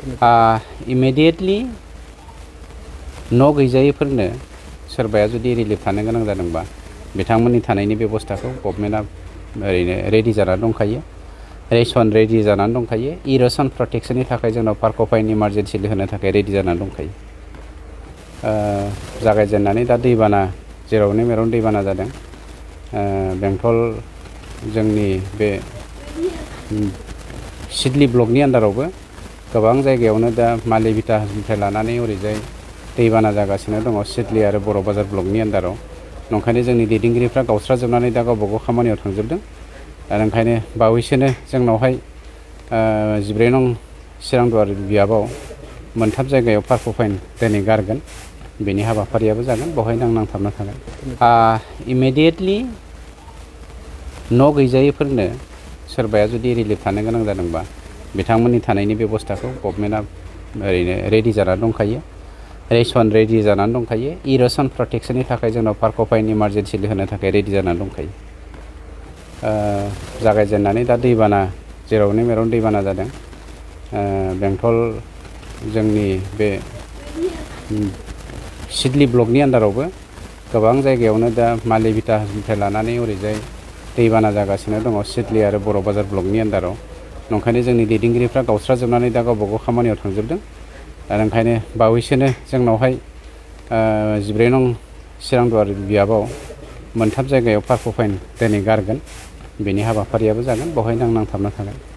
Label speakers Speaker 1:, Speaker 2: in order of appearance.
Speaker 1: Immediately न' गैजायैफोरनो सोरबाया जुदि रिलिफ थानो गोनां जादोंबा बिथांमोननि थानायनि बेबस्थाखौ गभर्नमेन्टआ ओरैनो रेडि जानानै दंखायो, रेसन रेडि जानानै दंखायो, इर'सन प्रटेक्शननि थाखाय जोंनाव पार्कफाइन इमारजेन्सि होनो थाखाय रेडि जानानै दंखायो। जागायजेननानै दा दैबाना जेरावनो मेरावनो दैबाना जादों। बेंटल जोंनि बे सिडली ब्लकनि आन्दारावबो गोबां जायगायावनो दा मालि बिटानिफ्राय लानानै ओरैजाय दैबाना जागासिनो दङ सिडली आरो बर' बाजार ब्लकनि आन्दाराव। नंखायनो जोंनि दैदेनगिरिफ्रा गावस्राजोबनानै दा गावबा गाव खामानियाव थांजोबदों। आरो ओंखायनो बावैसोनो जोंनावहाय 14 नं चिरांदुवार बियाबाव मोनथाम जायगायाव पार्कफाइन दिनै गारगोन। बेनि हाबाफारियाबो जागोन, बेवहायनो आं नांथाबना थागोन। इमिडियेटलि न' गैजायैफोरनो सोरबाया जुदि रिलिफ थानो गोनां जादोंबा बिथांमोननि थानायनि बेबस्थाखौ गभर्नमेन्टआ ओरैनो रेडि जानानै दंखायो, रेसन रेडि जानानै दंखायो, इर'सन प्रटेक्शननि थाखाय जोंनाव पार्कफाइन इमारजेन्सि होनो थाखाय रेडि जानानै दंखायो। जागायजेननानै दा दैबाना जेरावनो मेरावनो दैबाना जादों। बेंटल जोंनि बे सिडली ब्लकनि आन्दारावबो गोबां जायगायावनो दा मालि बिटानिफ्राय लानानै ओरैजाय दैबाना जागासिनो दङ सिडली आरो बर' बाजार ब्लकनि आन्दाराव। नंखायनो जोंनि दैदेनगिरिफ्रा गावस्राजोबनानै दा गावबा गाव खामानियाव थांजोबदों। आरो ओंखायनो बावैसोनो जोंनावहाय 14 नं चिरांदुवार बियाबाव मोनथाम जायगायाव पार्कफाइन दिनै गारगोन। बेनि हाबाफारियाबो जागोन, बेवहायनो आं नांथाबना थागोन।